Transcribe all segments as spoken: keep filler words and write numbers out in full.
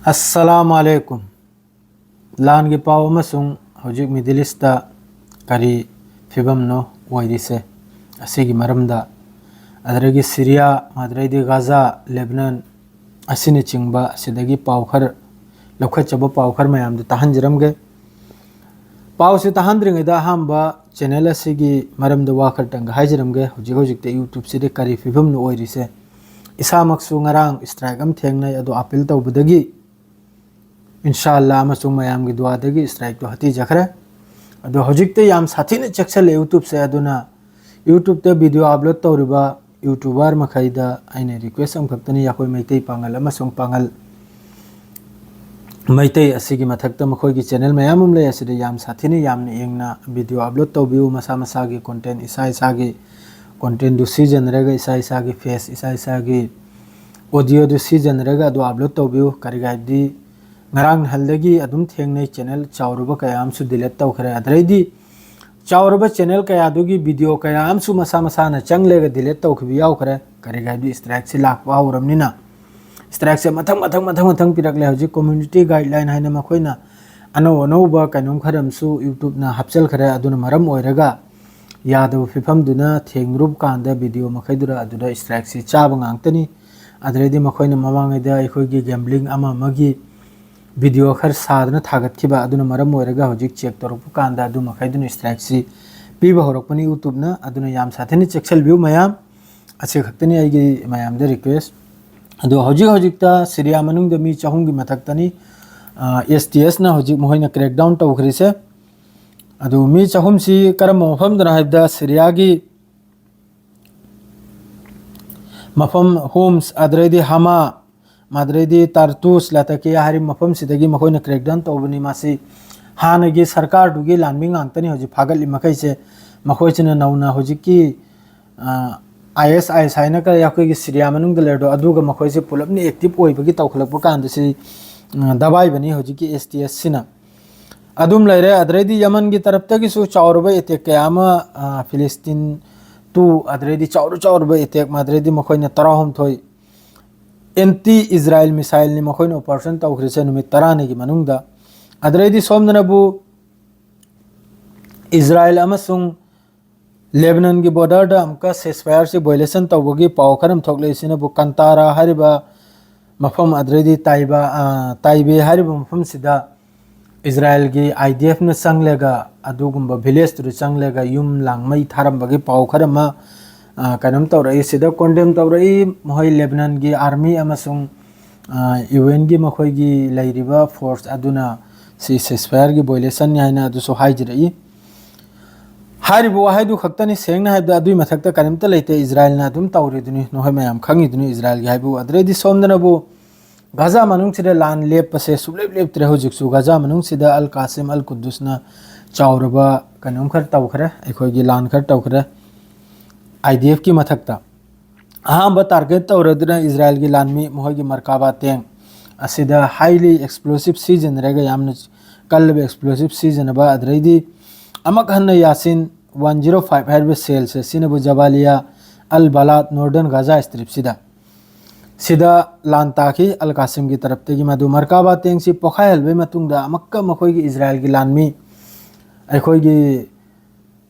ꯑꯁꯂꯥꯃꯨ ꯑꯂꯥꯏꯀꯨꯝ꯫ ꯂꯥꯟꯒꯤ ꯄꯥꯎ ꯑꯃꯁꯨꯡ ꯍꯧꯖꯤꯛ ꯃꯤꯗꯜ ꯏꯁꯇ ꯀꯔꯤ ꯐꯤꯕꯝꯅꯣ ꯑꯣꯏꯔꯤꯁꯦ, ꯑꯁꯤꯒꯤ ꯃꯔꯝꯗ, ꯑꯗꯨꯗꯒꯤ ꯁꯤꯔꯤꯌꯥ, ꯑꯗꯨꯗꯩꯗꯤ ꯒꯥꯖꯥ, ꯂꯦꯕꯅꯟ ꯑꯁꯤꯅꯆꯤꯡꯕ, ꯑꯁꯤꯗꯒꯤ ꯄꯥꯎ ꯈꯔ, ꯂꯧꯈꯠꯆꯕ ꯄꯥꯎ ꯈꯔ ꯃꯌꯥꯝꯗꯨ ꯇꯥꯍꯟꯖꯔꯝꯒꯦ꯫ ꯄꯥꯎꯁꯤ ꯇꯥꯍꯟꯗ꯭ꯔꯤꯉꯩꯗ ꯑꯍꯥꯟꯕ ꯆꯦꯅꯦꯜ ꯑꯁꯤꯒꯤ ꯃꯔꯝꯗ ꯋꯥ ꯈꯔꯇꯪꯒ ꯍꯥꯏꯖꯔꯝꯒꯦ꯫ ꯍꯧꯖꯤꯛ ꯍꯧꯖꯤꯛꯇ ꯌꯨꯇ꯭ꯌꯨꯕꯁꯤꯗ ꯀꯔꯤ ꯐꯤꯕꯝꯅꯣ ꯑꯣꯏꯔꯤꯁꯦ? ꯏꯁꯥꯃꯛꯁꯨ ꯉꯔꯥꯡ ꯁ꯭ꯇ꯭ꯔꯥꯏꯛ ꯑꯃ ꯊꯦꯡꯅꯩ, ꯑꯗꯣ ꯑꯄꯤꯜ ꯇꯧꯕꯗꯒꯤ ꯏꯟꯁꯥ ꯑꯜꯂꯥ ꯑꯃꯁꯨꯡ ꯃꯌꯥꯝꯒꯤ ꯗꯨꯋꯥꯗꯒꯤ ꯁ꯭ꯇ꯭ꯔꯥꯏꯛꯇꯣ ꯍꯠꯇꯤꯖꯈ꯭ꯔꯦ꯫ ꯑꯗꯣ ꯍꯧꯖꯤꯛꯇꯤ ꯌꯥꯝ ꯁꯥꯊꯤꯅ ꯆꯦꯛꯁꯜꯂꯦ ꯌꯨꯇ꯭ꯌꯨꯕꯁꯦ꯫ ꯑꯗꯨꯅ ꯌꯨꯇ꯭ꯌꯨꯕꯇ ꯚꯤꯗꯤꯑꯣ ꯑꯞꯂꯣꯗ ꯇꯧꯔꯤꯕ ꯌꯨꯇ꯭ꯌꯨꯕꯔ ꯃꯈꯩꯗ ꯑꯩꯅ ꯔꯤꯀ꯭ꯋꯦꯁ ꯑꯃꯈꯛꯇꯅꯤ, ꯑꯩꯈꯣꯏ ꯃꯩꯇꯩ ꯄꯥꯉꯜ ꯑꯃꯁꯨꯡ ꯄꯥꯉꯜ ꯃꯩꯇꯩ ꯑꯁꯤꯒꯤ ꯃꯊꯛꯇ ꯃꯈꯣꯏꯒꯤ ꯆꯦꯅꯦꯜ ꯃꯌꯥꯝ ꯑꯃ ꯂꯩ, ꯑꯁꯤꯗ ꯌꯥꯝ ꯁꯥꯊꯤꯅ ꯌꯥꯝꯅ ꯌꯦꯡꯅ ꯚꯤꯗꯤꯑꯣ ꯑꯞꯂꯣꯗ ꯇꯧꯕꯤꯌꯨ꯫ ꯃꯁꯥ ꯃꯁꯥꯒꯤ ꯀꯣꯟꯇꯦꯟ, ꯏꯁꯥ ꯏꯁꯥꯒꯤ ꯀꯣꯟꯇꯦꯟꯗꯨ ꯁꯤꯖꯤꯟꯅꯔꯒ, ꯏꯁꯥ ꯏꯁꯥꯒꯤ ꯐꯦꯁ, ꯏꯁꯥ ꯏꯁꯥꯒꯤ ꯑꯣꯗꯤꯑꯣꯗꯨ ꯁꯤꯖꯤꯟꯅꯔꯒ ꯑꯗꯨ ꯑꯞꯂꯣꯗ ꯇꯧꯕꯤꯌꯨ꯫ ꯀꯔꯤꯒꯤ ꯍꯥꯏꯕꯗꯤ ꯉꯔꯥꯡ ꯅꯍꯥꯟꯗꯒꯤ ꯑꯗꯨꯝ ꯊꯦꯡꯅꯩ, ꯆꯦꯅꯦꯜ ꯆꯥꯎꯔꯨꯕ ꯀꯌꯥ ꯑꯃꯁꯨ ꯗꯤꯂꯦꯠ ꯇꯧꯈ꯭ꯔꯦ꯫ ꯑꯗꯩꯗꯤ ꯆꯥꯎꯔꯕ ꯆꯦꯅꯦꯜ ꯀꯌꯥꯗꯨꯒꯤ ꯚꯤꯗꯤꯑꯣ ꯀꯌꯥ ꯑꯃꯁꯨ ꯃꯁꯥ ꯃꯁꯥꯅ ꯆꯪꯂꯒ ꯗꯤꯂꯦꯠ ꯇꯧꯈꯤꯕ ꯌꯥꯎꯈ꯭ꯔꯦ꯫ ꯀꯔꯤꯒꯤ ꯍꯥꯏꯕꯗꯤ ꯁ꯭ꯇ꯭ꯔꯥꯏꯛꯁꯤ ꯂꯥꯛꯄ ꯍꯧꯔꯕꯅꯤꯅ꯫ ꯁ꯭ꯇ꯭ꯔꯥꯏꯛꯁꯦ ꯃꯊꯪ, ꯃꯊꯪ, ꯃꯊꯪ, ꯃꯊꯪ ꯄꯤꯔꯛꯂꯦ꯫ ꯍꯧꯖꯤꯛ ꯀꯝꯃ꯭ꯌꯨꯅꯤꯇꯤ ꯒꯥꯏꯗꯂꯥꯏꯟ ꯍꯥꯏꯅ ꯃꯈꯣꯏꯅ ꯑꯅꯧ ꯑꯅꯧꯕ ꯀꯩꯅꯣꯝ ꯈꯔ ꯑꯃꯁꯨ ꯌꯨꯇ꯭ꯌꯨꯕꯅ ꯍꯥꯞꯆꯤꯟꯈ꯭ꯔꯦ꯫ ꯑꯗꯨꯅ ꯃꯔꯝ ꯑꯣꯏꯔꯒ ꯌꯥꯗꯕ ꯐꯤꯕꯝꯗꯨꯅ ꯊꯦꯡꯂꯨꯕ ꯀꯥꯟꯗ ꯚꯤꯗꯤꯑꯣ ꯃꯈꯩꯗꯨꯗ ꯑꯗꯨꯗ ꯁ꯭ꯇ꯭ꯔꯥꯏꯛꯁꯤ ꯆꯥꯕ ꯉꯥꯛꯇꯅꯤ꯫ ꯑꯗꯨꯗꯩꯗꯤ ꯃꯈꯣꯏꯅ ꯃꯃꯥꯡꯉꯩꯗ ꯑꯩꯈꯣꯏꯒꯤ ꯒꯦꯝꯕ꯭ꯂꯤꯡ ꯑꯃ ꯑꯃꯒꯤ ꯚꯤꯗꯤꯑꯣ ꯈꯔ ꯁꯥꯗꯅ ꯊꯥꯒꯠꯈꯤꯕ ꯑꯗꯨꯅ ꯃꯔꯝ ꯑꯣꯏꯔꯒ ꯍꯧꯖꯤꯛ ꯆꯦꯛ ꯇꯧꯔꯛꯄ ꯀꯥꯟꯗ ꯑꯗꯨ ꯃꯈꯩꯗꯨꯅ ꯁ꯭ꯇ꯭ꯔꯥꯏꯛꯁꯤ ꯄꯤꯕ ꯍꯧꯔꯛꯄꯅꯤ ꯌꯨꯇ꯭ꯌꯨꯕꯅ꯫ ꯑꯗꯨꯅ ꯌꯥꯝ ꯁꯥꯊꯤꯅ ꯆꯦꯛꯁꯤꯟꯕꯤꯌꯨ ꯃꯌꯥꯝ꯫ ꯑꯁꯤ ꯈꯛꯇꯅꯤ ꯑꯩꯒꯤ ꯃꯌꯥꯝꯗ ꯔꯤꯀ꯭ꯋꯦꯁ꯫ ꯑꯗꯣ ꯍꯧꯖꯤꯛ ꯍꯧꯖꯤꯛꯇ ꯁꯤꯔꯤꯌꯥ ꯃꯅꯨꯡꯗ ꯃꯤ ꯆꯍꯨꯝꯒꯤ ꯃꯊꯛꯇꯅꯤ, ꯑꯦꯁ ꯇꯤ ꯑꯦꯁꯅ ꯍꯧꯖꯤꯛ ꯃꯈꯣꯏꯅ ꯀ꯭ꯔꯦꯛꯗꯥꯎꯟ ꯇꯧꯈ꯭ꯔꯤꯁꯦ꯫ ꯑꯗꯨ ꯃꯤ ꯆꯍꯨꯝꯁꯤ ꯀꯔꯝꯕ ꯃꯐꯝꯗꯅꯣ ꯍꯥꯏꯕꯗ ꯁꯤꯔꯤꯌꯥꯒꯤ ꯃꯐꯝ ꯍꯣꯝꯁ, ꯑꯗꯨꯗꯩꯗꯤ ꯍꯃꯥ, ꯑꯗꯨꯗꯩꯗꯤ ꯇꯥꯔꯇꯨꯁ, ꯂꯥꯇꯥꯀꯤꯌꯥ ꯍꯥꯏꯔꯤꯕ ꯃꯐꯝꯁꯤꯗꯒꯤ ꯃꯈꯣꯏꯅ ꯀ꯭ꯔꯦꯛꯗꯥꯎꯟ ꯇꯧꯕꯅꯤ꯫ ꯃꯁꯤ ꯍꯥꯟꯅꯒꯤ ꯁꯔꯀꯥꯔꯗꯨꯒꯤ ꯂꯥꯟꯃꯤ ꯉꯥꯛꯇꯅꯤ ꯍꯧꯖꯤꯛ ꯐꯥꯒꯠꯂꯤ ꯃꯈꯩꯁꯦ꯫ ꯃꯈꯣꯏꯁꯤꯅ ꯅꯧꯅ ꯍꯧꯖꯤꯛꯀꯤ, ꯑ, ꯑꯥꯏ ꯑꯦꯁ ꯑꯥꯏ ꯑꯦꯁ ꯍꯥꯏꯅ ꯀꯔꯤ ꯑꯩꯈꯣꯏꯒꯤ ꯁꯤꯔꯤꯌꯥ ꯃꯅꯨꯡꯗ ꯂꯩꯔꯗꯣ ꯑꯗꯨꯒ ꯃꯈꯣꯏꯁꯦ ꯄꯨꯂꯞꯅ ꯑꯦꯛꯇꯤꯚ ꯑꯣꯏꯕꯒꯤ ꯇꯧꯈꯠꯂꯛꯄ ꯀꯥꯟꯗ ꯁꯤ, ꯑ, ꯗꯕꯥꯏꯕꯅꯤ ꯍꯧꯖꯤꯛꯀꯤ ꯑꯦꯁ ꯇꯤ ꯑꯦꯁ ꯁꯤꯅ꯫ ꯑꯗꯨꯝ ꯂꯩꯔꯦ꯫ ꯑꯗꯨꯗꯩꯗꯤ ꯌꯃꯟꯒꯤ ꯇꯔꯞꯇꯒꯤꯁꯨ ꯆꯥꯎꯔꯕ ꯑꯦꯇꯦꯛ ꯀꯌꯥ ꯑꯃ, ꯑ, ꯐꯤꯂꯤꯁꯇꯤꯟ ꯇꯨ, ꯑꯗꯨꯗꯩꯗꯤ ꯆꯥꯎꯔ ꯆꯥꯎꯔꯕ ꯑꯦꯇꯦꯛ, ꯑꯗꯨꯗꯩꯗꯤ ꯃꯈꯣꯏꯅ ꯇꯔꯥꯍꯨꯝꯗꯣꯏ ꯑꯦꯟꯇꯤ ꯏꯖꯔꯥꯏꯜ ꯃꯤꯁꯥꯏꯜꯅꯤ ꯃꯈꯣꯏꯅ ꯑꯣꯄꯔꯦꯁꯟ ꯇꯧꯈ꯭ꯔꯤꯁꯦ ꯅꯨꯃꯤꯠ ꯇꯔꯥꯅꯤꯒꯤ ꯃꯅꯨꯡꯗ꯫ ꯑꯗꯨꯗꯩꯗꯤ ꯁꯣꯝꯗꯅꯕꯨ ꯏꯖꯔꯥꯏꯜ ꯑꯃꯁꯨꯡ ꯂꯦꯕꯅꯟꯒꯤ ꯕꯣꯔꯗꯔꯗ ꯑꯃꯨꯛꯀ ꯁꯦꯁꯐꯥꯌꯔꯁꯤ ꯚꯣꯏꯂꯦꯁꯟ ꯇꯧꯕꯒꯤ ꯄꯥꯎ ꯈꯔ ꯑꯃ ꯊꯣꯛꯂꯛꯏ꯫ ꯁꯤꯅꯕꯨ ꯀꯟꯇꯥꯔꯥ ꯍꯥꯏꯔꯤꯕ ꯃꯐꯝ, ꯑꯗꯨꯗꯩꯗꯤ ꯇꯥꯏꯕ, ꯑ, ꯇꯥꯏꯕꯦ ꯍꯥꯏꯔꯤꯕ ꯃꯐꯝꯁꯤꯗ ꯏꯖꯔꯥꯏꯜꯒꯤ IDFꯅ ꯆꯪꯂꯒ ꯑꯗꯨꯒꯨꯝꯕ ꯚꯤꯂꯦꯖꯇꯨꯗ ꯆꯪꯂꯒ ꯌꯨꯝ ꯂꯥꯡ ꯃꯩ ꯊꯥꯔꯝꯕꯒꯤ ꯄꯥꯎ ꯈꯔ ꯑꯃ, ꯑ, ꯀꯩꯅꯣꯝ ꯇꯧꯔꯛꯏ꯫ ꯁꯤꯗ ꯀꯣꯟꯗꯦꯝ ꯇꯧꯔꯛꯏ ꯃꯈꯣꯏ ꯂꯦꯕꯅꯟꯒꯤ ꯑꯥꯔꯃꯤ ꯑꯃꯁꯨꯡ, ꯑ, UNꯒꯤ ꯃꯈꯣꯏꯒꯤ ꯂꯩꯔꯤꯕ ꯐꯣꯔꯁ ꯑꯗꯨꯅ ꯁꯤ ꯁꯦꯁꯐꯥꯌꯔꯒꯤ ꯚꯣꯏꯂꯦꯁꯟꯅꯤ ꯍꯥꯏꯅ ꯑꯗꯨꯁꯨ ꯍꯥꯏꯖꯔꯛꯏ꯫ ꯍꯥꯏꯔꯤꯕ ꯋꯥꯍꯩꯗꯨ ꯈꯛꯇꯅꯤ, ꯁꯦꯡꯅ ꯍꯥꯏꯕꯗ ꯑꯗꯨꯏ ꯃꯊꯛꯇ ꯀꯔꯤꯝꯇ ꯂꯩꯇꯦ꯫ ꯏꯖꯔꯥꯏꯜꯅ ꯑꯗꯨꯝ ꯇꯧꯔꯤꯗꯨꯅꯤ, ꯅꯈꯣꯏ ꯃꯌꯥꯝ ꯈꯪꯉꯤꯗꯨꯅꯤ ꯏꯖꯔꯥꯏꯜꯒꯤ ꯍꯥꯏꯕꯨ꯫ ꯑꯗꯨꯗꯩꯗꯤ ꯁꯣꯝꯗꯅꯕꯨ ꯒꯥꯖꯥ ꯃꯅꯨꯡꯁꯤꯗ ꯂꯥꯟ ꯂꯦꯞꯄꯁꯦ ꯁꯨꯛꯂꯦꯞ ꯂꯦꯞꯇ꯭ꯔꯦ ꯍꯧꯖꯤꯛꯁꯨ꯫ ꯒꯥꯖꯥ ꯃꯅꯨꯡꯁꯤꯗ ꯑꯜ ꯀꯥꯁꯤꯝ ꯑꯜ ꯀꯨꯗꯨꯁꯅ ꯆꯥꯎꯔꯕ ꯀꯩꯅꯣꯝ ꯈꯔ ꯇꯧꯈ꯭ꯔꯦ, ꯑꯩꯈꯣꯏꯒꯤ ꯂꯥꯟ ꯈꯔ ꯇꯧꯈ꯭ꯔꯦ IDFꯀꯤ ꯃꯊꯛꯇ꯫ ꯑꯍꯥꯟꯕ ꯇꯥꯔꯒꯦꯠ ꯇꯧꯔꯗꯨꯅ ꯏꯖꯔꯥꯏꯜꯒꯤ ꯂꯥꯟꯃꯤ ꯃꯈꯣꯏꯒꯤ ꯃꯔꯀꯥꯕꯥ ꯇꯦꯡ ꯑꯁꯤꯗ highly explosive ꯁꯤꯖꯤꯟꯅꯔꯒ, ꯌꯥꯝꯅ ꯀꯜꯂꯕ explosive ꯁꯤꯖꯤꯟꯅꯕ, ꯑꯗꯨꯗꯩꯗꯤ ꯑꯃꯨꯛ ꯍꯟꯅ ꯌꯥꯁꯤꯟ one zero five ꯍꯥꯏꯔꯤꯕ ꯁꯦꯜꯁꯦ, ꯁꯤꯅꯕꯨ ꯖꯕꯥꯂꯤꯌꯥ ꯑꯜ ꯕꯂꯥꯠ ꯅꯣꯔꯗꯔꯟ ꯒꯥꯖꯥ ꯁ꯭ꯇ꯭ꯔꯤꯞꯁꯤꯗ ꯁꯤꯗ ꯂꯥꯟ ꯇꯥꯈꯤ꯫ ꯑꯜ ꯀꯥꯁꯤꯝꯒꯤ ꯇꯔꯞꯇꯒꯤ ꯃꯗꯨ ꯃꯔꯀꯥꯕꯥ ꯇꯦꯡꯁꯤ ꯄꯣꯈꯥꯏꯍꯜꯕꯒꯤ ꯃꯇꯨꯡꯗ ꯑꯃꯨꯛꯀ ꯃꯈꯣꯏꯒꯤ ꯏꯖꯔꯥꯏꯜꯒꯤ ꯂꯥꯟꯃꯤ ꯑꯩꯈꯣꯏꯒꯤ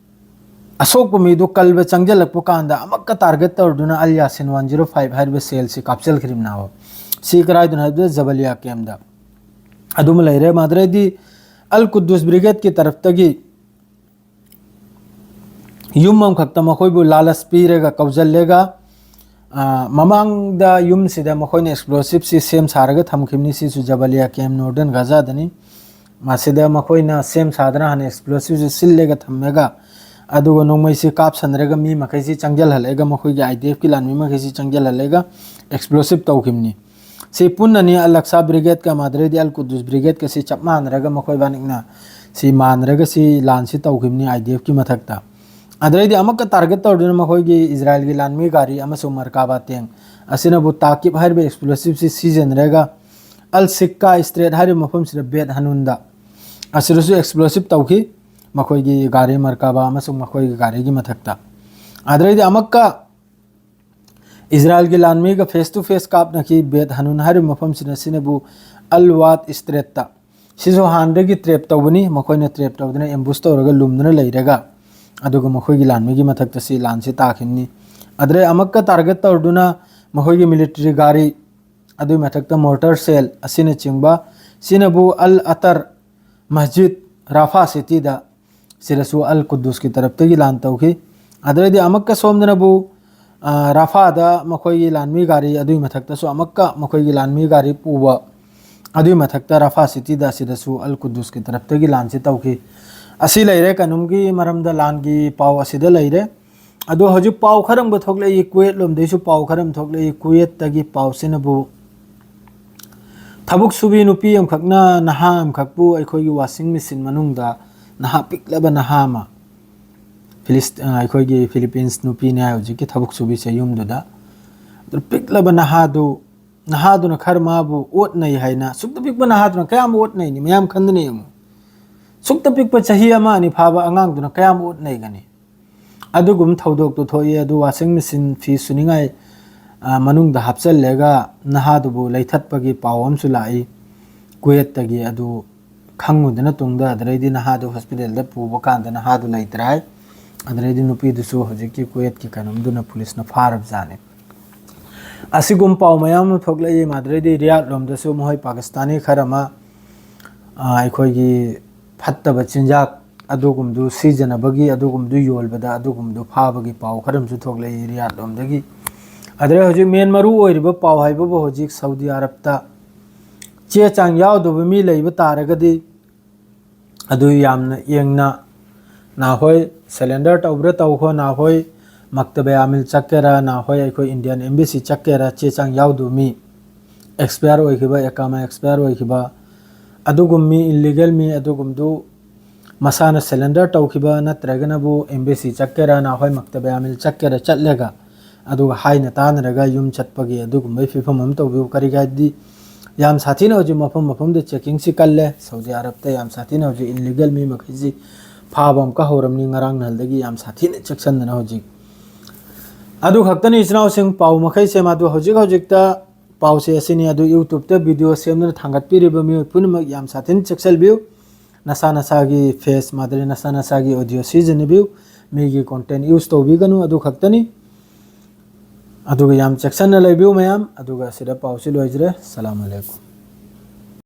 ꯑꯁꯣꯛꯄ ꯃꯤꯗꯨ ꯀꯜꯕ ꯆꯪꯁꯤꯜꯂꯛꯄ ꯀꯥꯟꯗ ꯑꯃꯨꯛꯀ ꯇꯥꯔꯒꯦꯠ ꯇꯧꯔꯗꯨꯅ ꯑꯜ ꯌꯥꯁꯤꯟ one zero five ꯍꯥꯏꯔꯤꯕ ꯁꯦꯜꯁꯤ ꯀꯥꯞꯁꯤꯜꯈ꯭ꯔꯤꯕꯅꯦꯕ꯫ ꯁꯤ ꯀꯗꯥꯏꯗꯅꯣ ꯍꯥꯏꯕꯗ ꯖꯕꯂꯤꯌꯥ ꯀꯦꯝꯗ꯫ ꯑꯗꯨꯃ ꯂꯩꯔꯦ꯫ ꯃꯗꯨꯗꯩꯗꯤ ꯑꯜ ꯀꯨꯗꯨꯁ ꯕ꯭ꯔꯤꯒꯦꯗꯀꯤ ꯇꯔꯞꯇꯒꯤ ꯌꯨꯝ ꯑꯃꯈꯛꯇ ꯃꯈꯣꯏꯕꯨ ꯂꯥꯂꯁ ꯄꯤꯔꯒ ꯀꯧꯁꯤꯜꯂꯒ, ꯑ, ꯃꯃꯥꯡꯗ ꯌꯨꯝꯁꯤꯗ ꯃꯈꯣꯏꯅ explosiveꯁꯤ ꯁꯦꯝ ꯁꯥꯔꯒ ꯊꯝꯈꯤꯕꯅꯤ꯫ ꯁꯤꯁꯨ ꯖꯕꯂꯤꯌꯥ ꯀꯦꯝ ꯅꯣꯔꯗꯔꯟ ꯒꯥꯖꯥꯗꯅꯤ꯫ ꯃꯁꯤꯗ ꯃꯈꯣꯏꯅ ꯁꯦꯝ ꯁꯥꯗꯅ ꯍꯥꯟꯅ explosiveꯁꯤ ꯁꯤꯜꯂꯒ ꯊꯝꯃꯒ, ꯑꯗꯨꯒ ꯅꯣꯡꯃꯩꯁꯤ ꯀꯥꯞꯁꯟꯅꯔꯒ ꯃꯤ ꯃꯈꯩꯁꯤ ꯆꯪꯁꯤꯜꯍꯜꯂꯒ, ꯃꯈꯣꯏꯒꯤ IDFꯀꯤ ꯂꯥꯟꯃꯤ ꯃꯈꯩꯁꯤ ꯆꯪꯁꯤꯜꯍꯜꯂꯒ explosive ꯇꯧꯈꯤꯕꯅꯤ꯫ ꯁꯤ ꯄꯨꯟꯅꯅꯤ ꯑꯜ ꯑꯛꯁꯥ ꯕ꯭ꯔꯤꯒꯦꯗꯀ ꯃꯗꯨꯗꯩꯗꯤ ꯑꯜ ꯀꯨꯗꯨꯁ ꯕ꯭ꯔꯤꯒꯦꯗꯀ ꯁꯤ ꯆꯞ ꯃꯥꯟꯅꯔꯒ ꯃꯈꯣꯏ ꯕꯥꯅꯤꯛꯅ ꯁꯤ ꯃꯥꯟꯅꯔꯒ ꯁꯤ ꯂꯥꯟꯁꯤ ꯇꯧꯈꯤꯕꯅꯤ IDFꯀꯤ ꯃꯊꯛꯇ꯫ ꯑꯗꯨꯗꯩꯗꯤ ꯑꯃꯨꯛꯀ ꯇꯥꯔꯒꯦꯠ ꯇꯧꯔꯗꯨꯅ ꯃꯈꯣꯏꯒꯤ ꯏꯖꯔꯥꯏꯜꯒꯤ ꯂꯥꯟꯃꯤ ꯒꯥꯔꯤ ꯑꯃꯁꯨꯡ ꯃꯔꯀꯥꯕꯥ ꯇꯦꯡ ꯑꯁꯤꯅꯕꯨ ꯇꯥꯀꯤꯕ ꯍꯥꯏꯔꯤꯕ explosiveꯁꯤ ꯁꯤꯖꯤꯟꯅꯔꯒ ꯑꯜ ꯁꯤꯛꯀꯥ ꯁ꯭ꯇ꯭ꯔꯦꯠ ꯍꯥꯏꯔꯤꯕ ꯃꯐꯝꯁꯤꯗ ꯕꯦꯠ ꯍꯅꯨꯟꯗ ꯑꯁꯤꯗꯁꯨ explosive ꯇꯧꯈꯤ, ꯃꯈꯣꯏꯒꯤ ꯒꯥꯔꯤ ꯃꯔꯀꯥꯕꯥ ꯑꯃꯁꯨꯡ ꯃꯈꯣꯏꯒꯤ ꯒꯥꯔꯤꯒꯤ ꯃꯊꯛꯇ꯫ ꯑꯗꯨꯗꯩꯗꯤ ꯑꯃꯨꯛꯀ ꯏꯖꯔꯥꯏꯜꯒꯤ ꯂꯥꯟꯃꯤꯒ face to face ꯀꯥꯞꯅꯈꯤ ꯕꯦꯠ ꯍꯅꯨꯟ ꯍꯥꯏꯔꯤꯕ ꯃꯐꯝꯁꯤꯅ, ꯁꯤꯅꯕꯨ ꯑꯜ ꯋꯥꯠ ꯏꯁꯇ꯭ꯔꯦꯠꯇ꯫ ꯁꯤꯁꯨ ꯍꯥꯟꯅꯗꯒꯤ trap ꯇꯧꯕꯅꯤ, ꯃꯈꯣꯏꯅ trap ꯇꯧꯗꯨꯅ ambush ꯇꯧꯔꯒ ꯂꯨꯝꯗꯨꯅ ꯂꯩꯔꯒ, ꯑꯗꯨꯒ ꯃꯈꯣꯏꯒꯤ ꯂꯥꯟꯃꯤꯒꯤ ꯃꯊꯛꯇ ꯁꯤ ꯂꯥꯟꯁꯤ ꯇꯥꯈꯤꯕꯅꯤ꯫ ꯑꯗꯨꯗꯩ ꯑꯃꯨꯛꯀ target ꯇꯧꯗꯨꯅ ꯃꯈꯣꯏꯒꯤ military ꯒꯥꯔꯤ, ꯑꯗꯨꯒꯤ ꯃꯊꯛꯇ mortar shell ꯑꯁꯤꯅꯆꯤꯡꯕ, ꯁꯤꯅꯕꯨ ꯑꯜ ꯑꯇꯔ ꯃꯁꯖꯤꯗ ꯔꯥꯐꯥ cityꯗ, ꯁꯤꯗꯁꯨ ꯑꯜ ꯀꯨꯗꯨꯁꯀꯤ ꯇꯔꯞꯇꯒꯤ ꯂꯥꯟ ꯇꯧꯈꯤ꯫ ꯑꯗꯨꯗꯩꯗꯤ ꯑꯃꯨꯛꯀ ꯁꯣꯝꯗꯅꯕꯨ, ꯑ, ꯔꯥꯐꯥꯗ ꯃꯈꯣꯏꯒꯤ ꯂꯥꯟꯃꯤ ꯒꯥꯔꯤ, ꯑꯗꯨꯒꯤ ꯃꯊꯛꯇꯁꯨ ꯑꯃꯨꯛꯀ ꯃꯈꯣꯏꯒꯤ ꯂꯥꯟꯃꯤ ꯒꯥꯔꯤ ꯄꯨꯕ, ꯑꯗꯨꯒꯤ ꯃꯊꯛꯇ ꯔꯥꯐꯥ cityꯗ ꯑꯁꯤꯗꯁꯨ ꯑꯜ ꯀꯨꯗꯨꯁꯀꯤ ꯇꯔꯞꯇꯒꯤ ꯂꯥꯟꯁꯤ ꯇꯧꯈꯤ꯫ ꯑꯁꯤ ꯂꯩꯔꯦ ꯀꯩꯅꯣꯝꯒꯤ ꯃꯔꯝꯗ, ꯂꯥꯟꯒꯤ ꯄꯥꯎ ꯑꯁꯤꯗ ꯂꯩꯔꯦ꯫ ꯑꯗꯣ ꯍꯧꯖꯤꯛ ꯄꯥꯎ ꯈꯔ ꯑꯃ ꯊꯣꯛꯂꯛꯏ, ꯀꯨꯋꯦꯠ ꯂꯣꯝꯗꯩꯁꯨ ꯄꯥꯎ ꯈꯔ ꯑꯃ ꯊꯣꯛꯂꯛꯏ꯫ ꯀꯨꯋꯦꯠꯇꯒꯤ ꯄꯥꯎꯁꯤꯅꯕꯨ ꯊꯕꯛ ꯁꯨꯕꯤ ꯅꯨꯄꯤ ꯑꯃꯈꯛꯅ ꯅꯍꯥ ꯑꯃꯈꯛꯄꯨ ꯑꯩꯈꯣꯏꯒꯤ washing machine ꯃꯅꯨꯡꯗ, ꯅꯍꯥ ꯄꯤꯛꯂꯕ ꯅꯍꯥ ꯑꯃ, ꯐꯤꯂꯤꯁ-, ꯑ, ꯑꯩꯈꯣꯏꯒꯤ ꯐꯤꯂꯤꯄꯤꯟꯁ ꯅꯨꯄꯤꯅꯦ ꯍꯧꯖꯤꯛꯀꯤ ꯊꯕꯛ ꯁꯨꯕꯤꯁꯦ ꯌꯨꯝꯗꯨꯗ꯫ ꯑꯗꯨ ꯄꯤꯛꯂꯕ ꯅꯍꯥꯗꯨ, ꯅꯍꯥꯗꯨꯅ ꯈꯔ ꯃꯥꯕꯨ ꯑꯣꯠꯅꯩ ꯍꯥꯏꯅ, ꯁꯨꯛꯇ ꯄꯤꯛꯄ ꯅꯍꯥꯗꯨꯅ ꯀꯌꯥꯝ ꯑꯣꯠꯅꯩꯅꯤ, ꯃꯌꯥꯝ ꯈꯟꯗꯅ ꯌꯦꯡꯉꯨ꯫ ꯁꯨꯛꯇ ꯄꯤꯛꯄ ꯆꯍꯤ ꯑꯃ ꯑꯅꯤ ꯐꯥꯕ ꯑꯉꯥꯡꯗꯨꯅ ꯀꯌꯥꯝ ꯑꯣꯠꯅꯩꯒꯅꯤ? ꯑꯗꯨꯒꯨꯝ ꯊꯧꯗꯣꯛꯇꯨ ꯊꯣꯛꯏ꯫ ꯑꯗꯨ washing machine ꯐꯤ ꯁꯨꯅꯤꯡꯉꯥꯏ, ꯑ, ꯃꯅꯨꯡꯗ ꯍꯥꯞꯆꯜꯂꯒ ꯅꯍꯥꯗꯨꯕꯨ ꯂꯩꯊꯠꯄꯒꯤ ꯄꯥꯎ ꯑꯃꯁꯨ ꯂꯥꯛꯏ꯫ ꯀꯨꯋꯦꯠꯇꯒꯤ ꯑꯗꯨ ꯈꯪꯉꯨꯗꯅ ꯇꯨꯡꯗ, ꯑꯗꯨꯗꯩꯗꯤ ꯅꯍꯥꯗꯨ hospitalꯗ ꯄꯨꯕ ꯀꯥꯟꯗ ꯅꯍꯥꯗꯨ ꯂꯩꯇ꯭ꯔꯦ ꯍꯥꯏ꯫ ꯑꯗꯨꯗꯩꯗꯤ ꯅꯨꯄꯤꯗꯨꯁꯨ ꯍꯧꯖꯤꯛꯀꯤ ꯀꯨꯋꯦꯠꯀꯤ ꯀꯩꯅꯣꯝꯗꯨꯅ ꯄꯨꯂꯤꯁꯅ ꯐꯥꯔꯕꯖꯥꯠꯅꯤ꯫ ꯑꯁꯤꯒꯨꯝ ꯄꯥꯎ ꯃꯌꯥꯝ ꯑꯃ ꯊꯣꯛꯂꯛꯏ꯫ ꯃꯗꯨꯗꯩꯗꯤ ꯔꯤꯌꯥꯗ ꯂꯣꯝꯗꯁꯨ ꯃꯈꯣꯏ ꯄꯥꯀꯤꯁꯇꯥꯅꯤ ꯈꯔ ꯑꯃ, ꯑ, ꯑꯩꯈꯣꯏꯒꯤ ꯐꯠꯇꯕ ꯆꯤꯟꯖꯥꯛ ꯑꯗꯨꯒꯨꯝꯗꯨ ꯁꯤꯖꯤꯟꯅꯕꯒꯤ, ꯑꯗꯨꯒꯨꯝꯗꯨ ꯌꯣꯟꯕꯗ ꯑꯗꯨꯒꯨꯝꯗꯨ ꯐꯥꯕꯒꯤ ꯄꯥꯎ ꯈꯔ ꯑꯃꯁꯨ ꯊꯣꯛꯂꯛꯏ ꯔꯤꯌꯥꯗ ꯂꯣꯝꯗꯒꯤ꯫ ꯑꯗꯨꯗꯩ ꯍꯧꯖꯤꯛ main ꯃꯔꯨ ꯑꯣꯏꯔꯤꯕ ꯄꯥꯎ ꯍꯥꯏꯕꯕꯨ ꯍꯧꯖꯤꯛ ꯁꯥꯎꯗꯤ ꯑꯔꯕꯇ ꯆꯦ ꯆꯥꯡ ꯌꯥꯎꯗꯕ ꯃꯤ ꯂꯩꯕ ꯇꯥꯔꯒꯗꯤ ꯑꯗꯨ ꯌꯥꯝꯅ ꯌꯦꯡꯅ, ꯅꯍꯣꯏ surrender ꯇꯧꯕ꯭ꯔꯥ ꯇꯧꯈꯣ, ꯅꯍꯣꯏ ꯃꯛꯇꯕ ꯑꯃꯤꯜ ꯆꯠꯀꯦꯔꯥ, ꯅꯍꯣꯏ ꯑꯩꯈꯣꯏ Indian embassy ꯆꯠꯀꯦꯔꯥ, ꯆꯦ ꯆꯥꯡ ꯌꯥꯎꯗꯕ ꯃꯤ, expire ꯑꯣꯏꯈꯤꯕ, ꯑꯦꯀꯥꯃꯥ expire ꯑꯣꯏꯈꯤꯕ, ꯑꯗꯨꯒꯨꯝ ꯃꯤ, illegal ꯃꯤ ꯑꯗꯨꯒꯨꯝꯗꯨ ꯃꯁꯥꯅ surrender ꯇꯧꯈꯤꯕ ꯅꯠꯇ꯭ꯔꯒꯅꯕꯨ embassy ꯆꯠꯀꯦꯔꯥ, ꯅꯍꯣꯏ ꯃꯛꯇꯕ ꯑꯃꯤꯜ ꯆꯠꯀꯦꯔꯥ ꯆꯠꯂꯒ, ꯑꯗꯨꯒ ꯍꯥꯏꯅ ꯇꯥꯅꯔꯒ ꯌꯨꯝ ꯆꯠꯄꯒꯤ ꯑꯗꯨꯒꯨꯝꯕꯒꯤ ꯐꯤꯕꯝ ꯑꯃ ꯇꯧꯕꯤꯌꯨ꯫ ꯀꯔꯤꯒꯤ ꯍꯥꯏꯗꯤ ꯌꯥꯝ ꯁꯥꯊꯤꯅ ꯍꯧꯖꯤꯛ ꯃꯐꯝ ꯃꯐꯝꯗ checkingꯁꯤ ꯀꯜꯂꯦ꯫ ꯁꯥꯎꯗꯤ ꯑꯔꯕꯇ ꯌꯥꯝ ꯁꯥꯊꯤꯅ ꯍꯧꯖꯤꯛ illegal ꯃꯤ ꯃꯈꯩꯁꯤ ꯐꯥꯕ ꯑꯃꯨꯛꯀ ꯍꯧꯔꯝꯅꯤ꯫ ꯉꯔꯥꯡ ꯅꯍꯥꯟꯗꯒꯤ ꯌꯥꯝ ꯁꯥꯊꯤꯅ ꯆꯦꯛꯁꯤꯟꯗꯅ ꯍꯧꯖꯤꯛ ꯑꯗꯨ ꯈꯛꯇꯅꯤ ꯏꯆꯤꯟ ꯏꯅꯥꯎꯁꯤꯡ, ꯄꯥꯎ ꯃꯈꯩꯁꯦ꯫ ꯃꯗꯨ ꯍꯧꯖꯤꯛ ꯍꯧꯖꯤꯛꯇ ꯄꯥꯎꯁꯦ ꯑꯁꯤꯅꯤ꯫ ꯑꯗꯨ YouTube-ꯇ video ꯁꯦꯝꯗꯨꯅ ꯊꯥꯡꯒꯠꯄꯤꯔꯤꯕ ꯃꯤꯑꯣꯏ ꯄꯨꯝꯅꯃꯛ ꯌꯥꯝ ꯁꯥꯊꯤꯅ ꯆꯦꯛꯁꯤꯟꯕꯤꯌꯨ꯫ ꯅꯁꯥ ꯅꯁꯥꯒꯤ face ꯃꯥꯗꯔꯤ, ꯅꯁꯥ ꯅꯁꯥꯒꯤ audio ꯁꯤꯖꯤꯟꯅꯕꯤꯌꯨ꯫ ꯃꯤꯒꯤ content use ꯇꯧꯕꯤꯒꯅꯨ꯫ ꯑꯗꯨ ꯈꯛꯇꯅꯤ꯫ ꯑꯗꯨꯒ ꯌꯥꯝ ꯆꯦꯛꯁꯤꯟꯅ ꯂꯩꯕꯤꯌꯨ ꯃꯌꯥꯝ꯫ ꯑꯗꯨꯒ ꯑꯁꯤꯗ ꯄꯥꯎꯁꯤ ꯂꯣꯏꯖꯔꯦ꯫ ꯁꯂꯥꯝ ꯑꯂꯩꯀꯨꯝ꯫